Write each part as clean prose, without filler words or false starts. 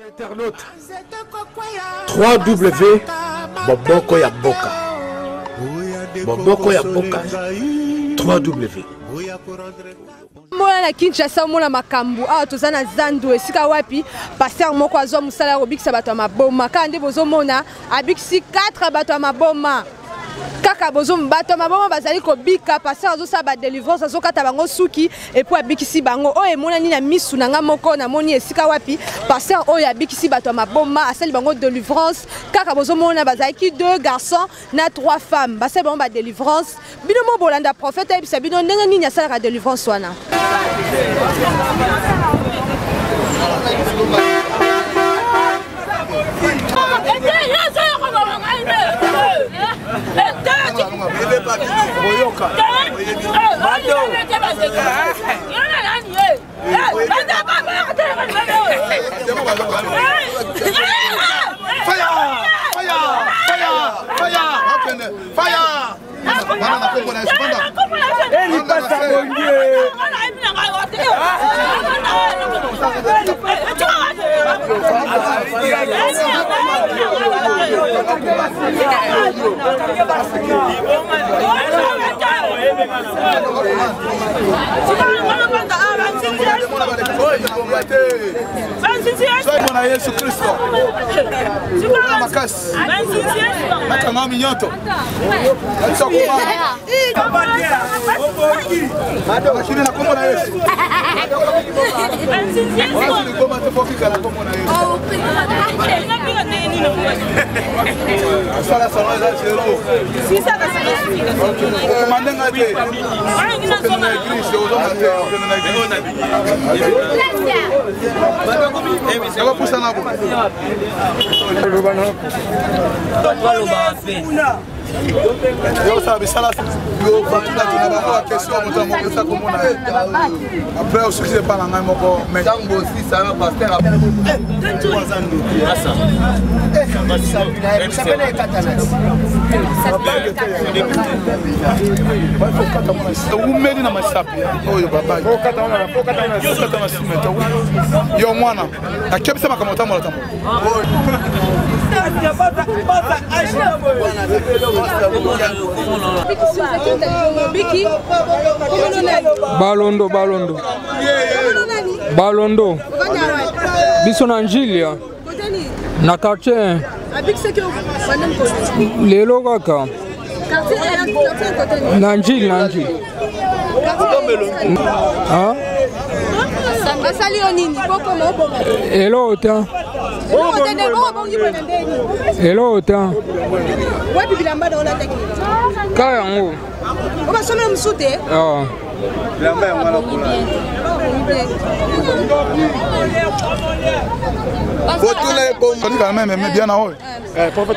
Internaute 3W Boboko ya Boka. Boboko ya Boka 3W. Mona na Kinshasa omona makambo awa toza na zandu esika wapi pasteur moko azwa mosala ya kobikisa bato ya maboma kaka nde bozomona abikisi 4 bato ya maboma kaka bozo bato ya maboma bazali kobika pasteur azosala ba delivrance azokata bango suki epuis abikisi bango oyo emonani na misu na nga moko namoni esika wapi pasteur oyo abikisi bato ya maboma asali bango delivrance kaka bozomona bazalaki deux garçons na trois femmes basali bango ba delivrance bino mo bolanda prophète ayebisa bino ndenge nini asalaka delivrance wana. Na Yesu Kristo makasi nakanga minyoto lakini na kombo na Yesu likoma te fokika na kombo na Yesu asala salon eza zero okomande ngai te okende na eglise ozonga te okende na eglise yakopusana bo yosala bisala yo batuna tuna bango bakestion moto ya moko esa komona ye après osukisi epa na ngai moko mais ntango osisana paster ewumeli na masapi oyo babakata na nsima yo mwana nakebisa makambo otambola tambola. Balondo, balondo. Balondo. Biso na Njilia. Na quartier. Lelo kaka. Na Njili, na Njili. Hein? Basali yo nini? Pokoma obonga. Eloko te. Eloko te. Wapi bilamba na olataki? Ka yango. Obasomela mosusu te? Ah. Bilamba yango wana kuna. Botuna ebongo. Meme bien na oyo.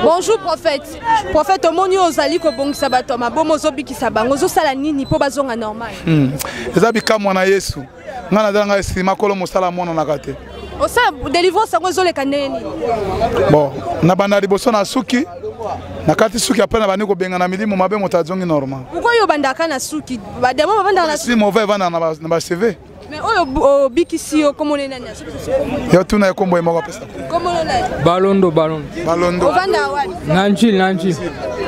Bonjour prophète. Prophète omoni oyo ozali kobongisa bato ya maboma ozobikisa bango ozosala nini mpo bazonga normal? Hmm. Eza bikamwa na Yesu. Ngai naza ngai nsima kolo mosala amonanaka te. Osala délivrance yango ezoleka ndenge nini? Bon, na banda liboso na suki nakati suki apres nabandi kobengana milimo mabe moto azongi normal. Pourquoi yo obandaka na suki? Bademo bavandaka na suki. Si mauvais evandaka na ba cheveux. Mais oyo obikisi yo komona nani? Yo tuna ye kombo ye moko apesa. Komona nani? Balondo, balondo. Balondo. Ovanda wapi? Na Njili, na Njili.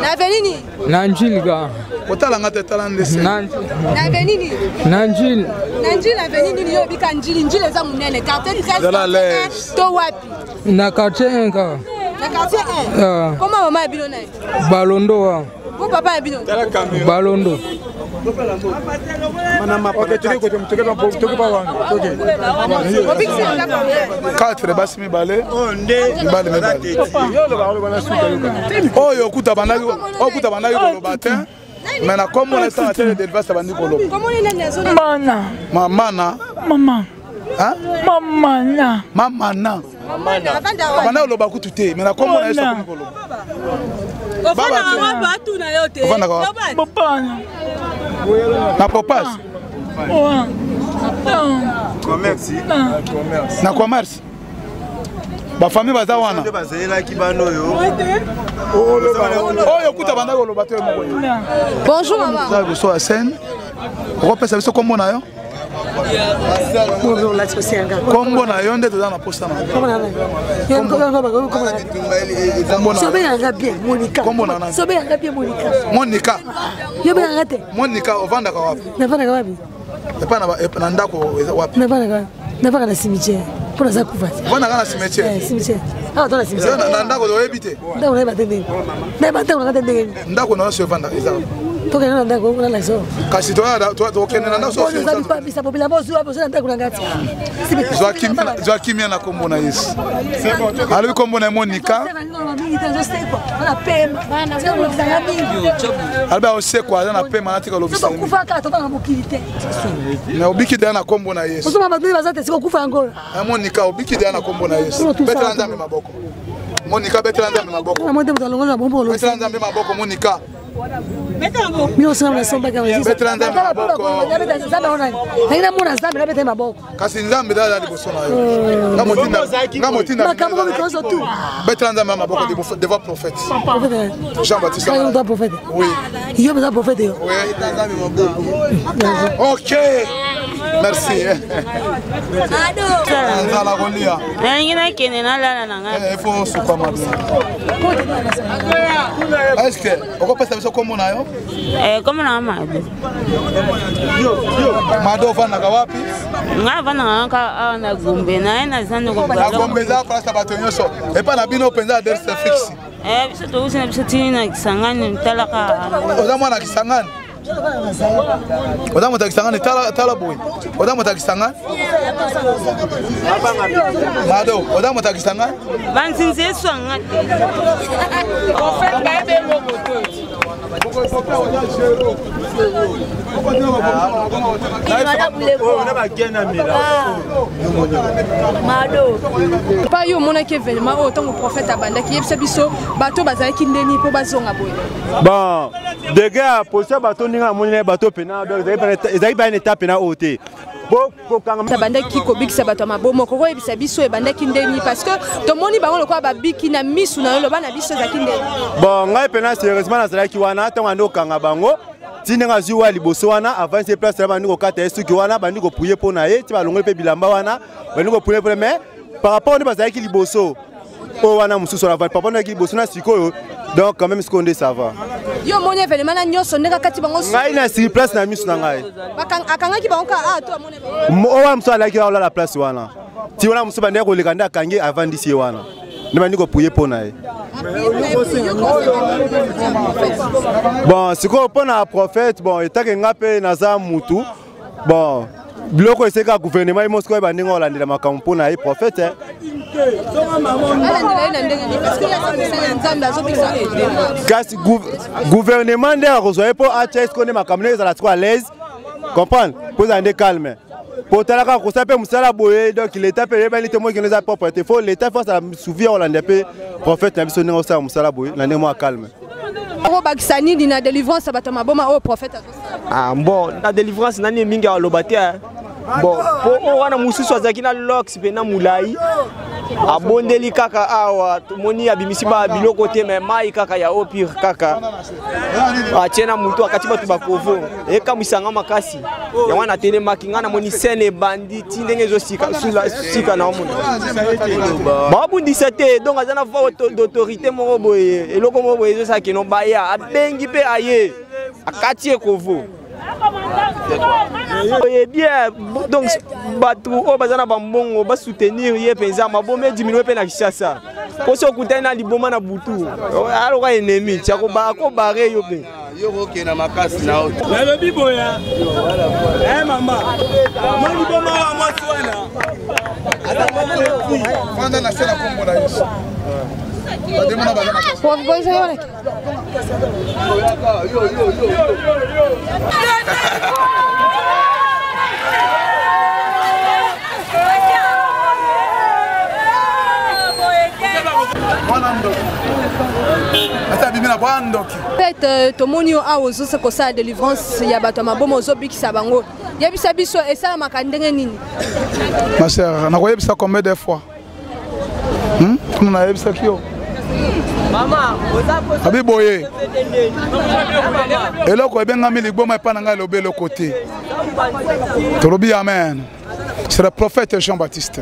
Na avenue nini? Na Njili ka. Otala nga te tala nde se. Na Njili. Na avenue nini? Na Njili. Na Njili avenue nini? Yo obika Njili, Njili eza munene. Quartier 13 to wapi? Na quartier 1 ka. Na quartier 1? Comment mama ya bino nani? Balondo wa. Bo papa ya bino? Balondo. Quatre basi mibale mibale mibale oyo okuta bandaki okuta bandaki koloba te mais na kombo na esanga tele delvas abandi koloba mana mamana mama mamana mamana abanda koloba kutu te mais na kombo na yesu akomi koloba ofandaka wapi na popas na commerce bafamille baza wana oyo kuta banda koloba te moko bonjour mama liboso ya scène okopesa biso kombo na yo? Kombo na yo nde toza na posa na sobengaka bien Monica. Kombo na nani? Sobengaka bien Monica. Monica. Yo bengaka te. Monica ovandaka wapi? Navandaka wapi? Epai na ndako eza wapi? Navandaka wapi? Navandaka na cimetière. Mpo naza kufa te. Ovandaka na cimetière? Eh, cimetière. Awa to na cimetière. Na ndako oyebi te? Ndako nayeba te ndenge. Nayeba ndako nanga te ndenge. Ndako na yo so evandaka eza wapi? Tokende na ndako nalakisa yo. Kasi tokende na ndako oza bipambisa bobila bozwa bozwa na ndako na ngati. Zwa kimia na kombo na Yesu. Alobi kombo na ye Monica. Alobi aosekwa aza na pema natika olobisa. Mais obiki deya na kombo na Yesu. Monica obiki deya na kombo na Yesu. Betela Nzambe maboko. Monica betela Nzambe maboko. Betela Nzambe maboko Monica. Betela Nzambe maboko. Namona Nzambe nabeta maboko. Kasi Nzambe aza liboso na yo. Nga motinda, nga motinda. Makambo mikolo nyonso tu. Betela Nzambe maboko devant prophète. Jean-Baptiste. Yo prophète. Oui. Yo mpenza prophète yo. Oui. Ok. Merci. Nzala kolia. Nalingi nakende nalala na ngai. Il faut sukama bien. Est-ce que okopesa biso kombo na yo? Eh, kombo na Mado. Mado ofandaka wapi? Ngai avandaka kaka awa na Gombe, naye naza ndeko. Na Gombe eza place ya bato nyonso. Epai na bino mpenza adresse fixe. Eh, biso touti na biso tini na Kisangani, talaka. Oza mwana Kisangani? Oza moto ya Kisangani, tala boye. Oza moto ya Kisangani? Mado, oza moto ya Kisangani? Banzinzi eswanga te. Pa yo omonaki événement oyo ntango prophète abandaki, yebisa biso bato bazalaki ndeni mpo bazonga boye. Bon, dege ya position bato ndenge namoni na bato pena ezalaki pena eta pena oyo te. Abandaki kobikisa bato ya maboma, okokoyebisa biso ebandaki ndeni? Parce que tomoni bango lokola babiki na misu na yo, loba na biso ezalaki ndeni. Bon, ngai pena sérieusement nazalaki wana ntango andi okanga bango ti ndenge azwi wa liboso wana avance ye place na bandi kokata ye suki wana, bandi kopuye mpo na ye ti balongoli mpe bilamba wana, bandi kopuye mpo. Mais par rapport nde bazalaki liboso oyo wana mosusu wana papa ndaki liboso na sikoyo, donc quand même sikoyo nde ça va. Yo omoni événement na nyonso ndenge akati bango? Ngai na sur place na miso na ngai. Akangaki bango ka ah to amoni bango? Oyo wana mosusu alaki olala place wana ti wana mosusu bandeki koleka nde akangi avandisi ye wana nde bandi kopuye mpo na ye. Bon, sikoyo mpo na prophète, bon, etake nga mpe naza mutu, bon, biloko eseka gouvernement ye mosiko oyeba ndenge olandela makambo mpo na ye prophète. Alandela ye na ndenge nini? Parce que ye aza mosali ya Nzambe, azobikisa. Kasi gouvernement nde akozwa ye mpo atya ye sikoyo nde makambo nde ezala sikoyo à l'aise, comprendre, mpo ezala nde calme, po otala kaka kosala mpe mosala boye. Donc l'état mpe eyebani te, moki eza propre te, faut l'état faut asala suivi ya kolanda mpe prophète na biso ndenge osala mosala boye na ndenge mwa calme. Okobakisa nini na délivrance ya bato ya maboma oyo prophète azosala? Ah, bon, na délivrance nani mingi aloba te. Bon, po oyo wana mosusu azalaki na lox mpe na molai, abondeli kaka awa, tomoni abimisi ba biloko te, me mai kaka ya eau pure kaka atie na motu, akati bato bakovo, ekamwisanga makasi. Yango wana atelemaki, ngai namoni scène ebandi ti ndenge ezosika sika na omona babundisa te. Donc aza na voix d'autorité moko boye, eloko moko boye ezosala keno baya abengi mpe aye akati ekovo oye bien. Donc bato oyo baza na bambongo basoutenir ye mpenza, maboma ediminue mpe na Kinshasa, mpo soki okutani na liboma na butu, aloka ennemi ti akobare yo mpe. Yo kokenda makasi na yo. Nalobi boya, eh mama, mwa liboma wa mwasi wana. Fanda na se na kombo na Yesu. Bademona baza na mwana ndoki ata abimi na bwa ndoki. Peut tomoni yo awa ozosa kosala délivrance ya bato ya maboma, ozobikisa bango. Yebisa biso esalamaka ndenge nini? Ma sœur, nakoyebisa combien de fois? Kuna nayebisaki yo. Abi boye eloko ebengami ligboma epai na ngai elobi eloko te. Tolobi amen. C'est le prophète Jean-Baptiste,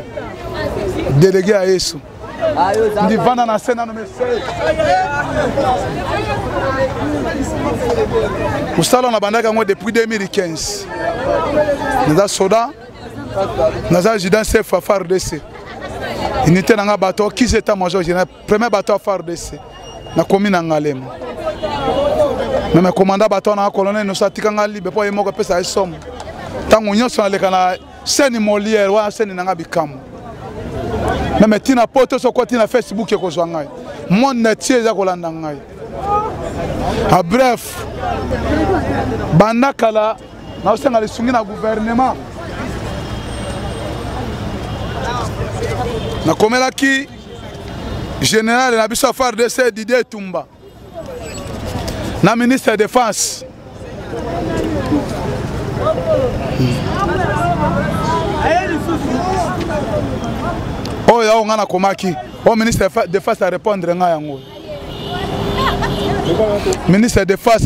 délégué à Yesu. Ndivanda na se nano mese. Mosala na bandaki yango depuis 2015. Naza soda, naza adjudant chef ya FARDC. Unité na nga bato kizi état major général, premier bato ya FARDC. Nakomi na Ngalema. Meme commandant bato na colonel nyonso atika nga libre mpo ye moko apesa ye somo. Ntango nyonso naleka na scène Molière wana scène na nga bikamwa. Meme ntina poto soki okoti na Facebook ekozwa ngai. Monde entier eza kolanda ngai. A bref, banda kala naosenga lisungi na gouvernement. Nakomelaki général na biso ya FARDC Didier Tumba na ministre ya défense. Oyo yango ngai nakomaki oyo ministre ya défense a répondre ngai yango. Ministre ya défense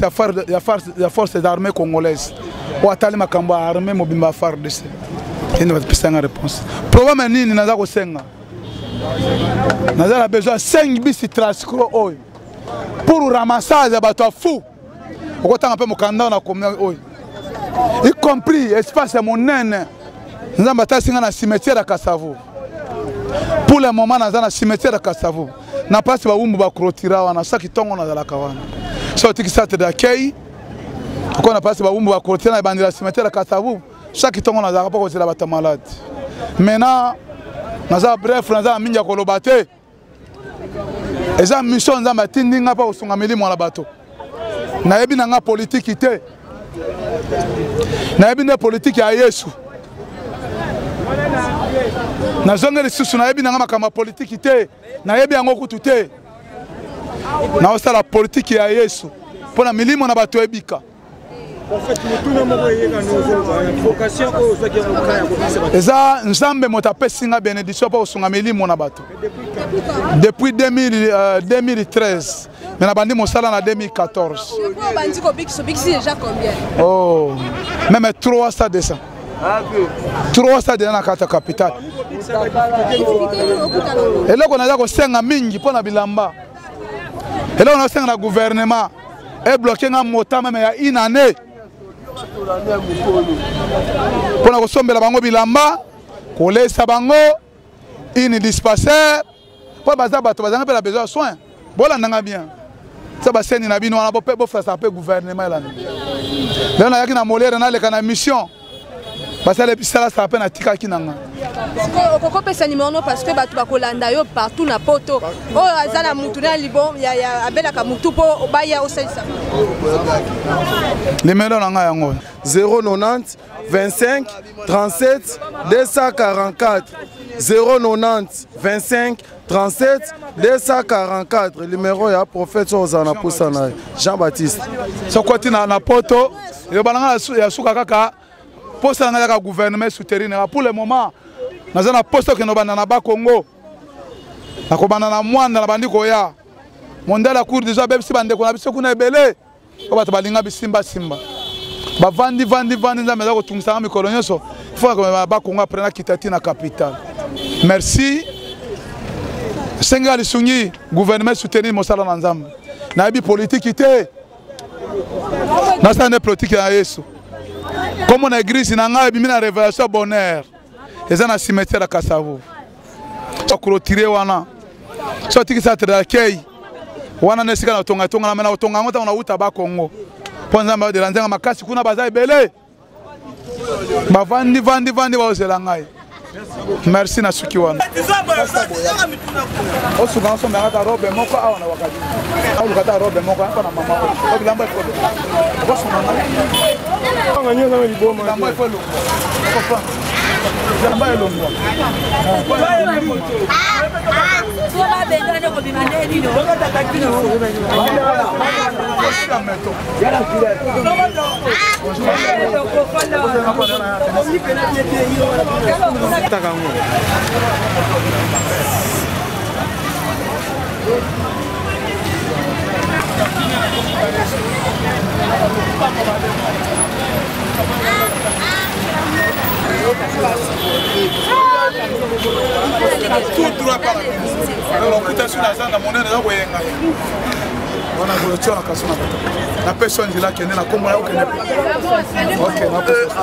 ya force des armées congolaises oyo atali makambo ya armée mobimba ya FARDC ende bapesa nga réponse. Problème nini naza kosenga? Naza na besoin ya 5 bisi trascro oyo pour ramassage ya bato ya fou. Okotanga mpe mokanda na commune oyo, y compris espace ya monene. Nzambe atalisi nga na cimetière ya Kasavu. Pour le moment naza na cimetière ya Kasavu, na place bawumbu bakrotira wana, soki ntongo nazalaka wana. So otiki centre d'accueil okona na place bawumbu bakrotira na ebandela cimetière ya Kasavu, chaque ntongo nazalaka mpo kozela bato malade. Maintenant naza bref, naza na mingi ya koloba te. Eza mission Nzambe atindi nga mpo kosunga milimo na bato. Nayebi na nga politiki te, nayebi nde politiki ya Yesu. Nazongi lisusu, nayebi na nga makambo ya politiki te, nayebi yango kutu te. Naosala politiki ya Yesu mpo na milimo na bato ebika. Eza Nzambe moto apesi nga bénédiction mpo kosunga milimo na bato depuis 2013, mais nabandi mosala na 2014. Oh, même 300 200 300 déjà na kati ya capitale. Eloko naza kosenga mingi mpo na bilamba, eloko nazosenga na gouvernement ebloke nga mota meme ya une année mpo na kosombela bango bilamba, kolesa bango une dispensaire mpo baza bato bazanga mpe na besoin ya soin. Bolandanga bien, sa baseni na bino wana bofrasa mpe gouvernement elanda. Lelo nayaki na Molière, naleka na mission basala bisalasala mpe natikaki na nga. Okokopesa numéro no parce que bato bakolanda yo partout na poto. Oyo aza na mutu na libon abelaka mutu mpo baya osalisa. Numéro na ngai yango 090 25 37 244, 090 25 37 244, numéro ya prophète oyo ozala na posa na Jean-Baptiste. Sokoti na poto eloba na ngai ya suka kaka posa na ngai kaka gouvernement soutenir na pour le moment. Naza na posa okende obanda na Bakongo, nakobanda na Mwanda, na bandi koya mondele ya cour déjà abebisi bandeko na biso kuna ebele oyo bato balinga bisimbasimba bavandi vandi vandi. Nzambe aza kotungisanga mikolo nyonso, faut akomema Bakongo après nakita ti na capitale. Merci. Senga lisungi gouvernement soutenir mosala na Nzambe. Nayebi politiki te, nasala nde politiki ya Yesu. Kombo na église na ngai ebimi na révélation bonheur, eza na cimetière ya Kasavu. Bakrotire wana so atikisa d'accueil wana nde esika na tonga tonga na mena kotonga yango ntango nauta Bakongo mpo Nzambe adela nzenga makasi kuna baza ebele bavandi vandi vandi baozela ngai. Merci na suki wana. Osuka osombaka ata robe moko awa na wakati. Oluka ata robe moko apa na mama oyo. Bilamba efo. Okosunga ngai. Bilamba efo elongwa. Bilamba elongwa. Lokuta so naza na monene eza koyenga wana kotia na kaso na bato napesi yo nzela kende na kombo ya okende. Ok, napesi.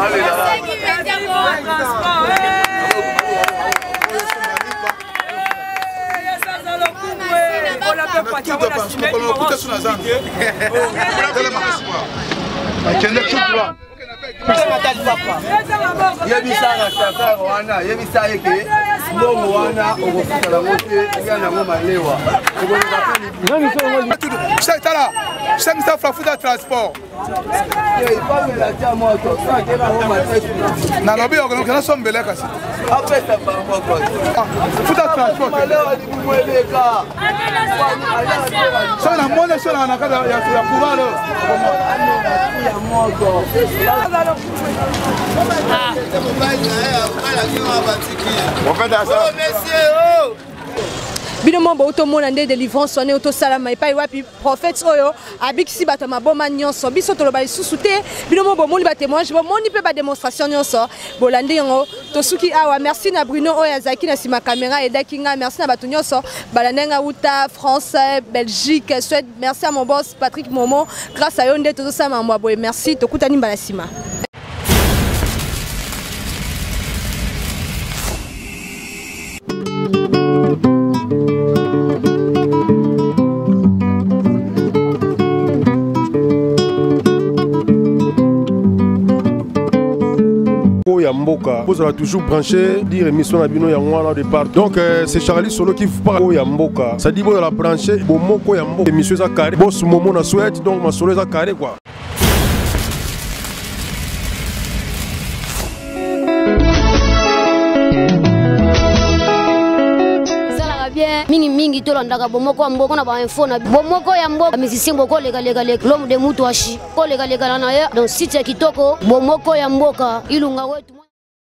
Lokuta so naza akende tout droit. Yebisa na chauffeur wana, yebisa ye ke mbongo wana okofuta yango te, ya nango malewa okoleka. Tala, 500 francs futa transport. Nalobi okenda sombele kasi futa transport. Soki namoni so na kati ya pouvoir. Bino mo boutomona nde délivrance wana otosalama epai wapi prophète oyo abikisi bato ya maboma nyonso. Biso toloba lisusu te, bino mo bomoni batémoignage, bomoni mpe badémonstration nyonso, bolandi yango. Tosuki awa. Merci na Bruno oyo azalaki na nsima caméra, edaki ngai. Merci na bato nyonso balandi ngai wuta France, Belgique, Suède. Merci à mon boss Patrick Momo, grâce à yo nde tozosala makambo ya boye. Merci, tokutani mbala nsima. Ya mboka, bozala toujours branché, dire émission na bino yango wana de part. Donc c'est Charlie Solo qui vous parle. Ya mboka, ça dit bozala branché, bomoko ya mboka, émission eza carré. Boss Momo na Suède, donc masolo eza carré quoi. Bien, mingimingi tolandaka bomoko ya mboka na bainfo na bomoko ya mboka. Musicien bokolekalekaleka, l'homme de mutu ashi kolekalekalana na ye. Donc site ya kitoko, bomoko ya mboka, ilunga wetu.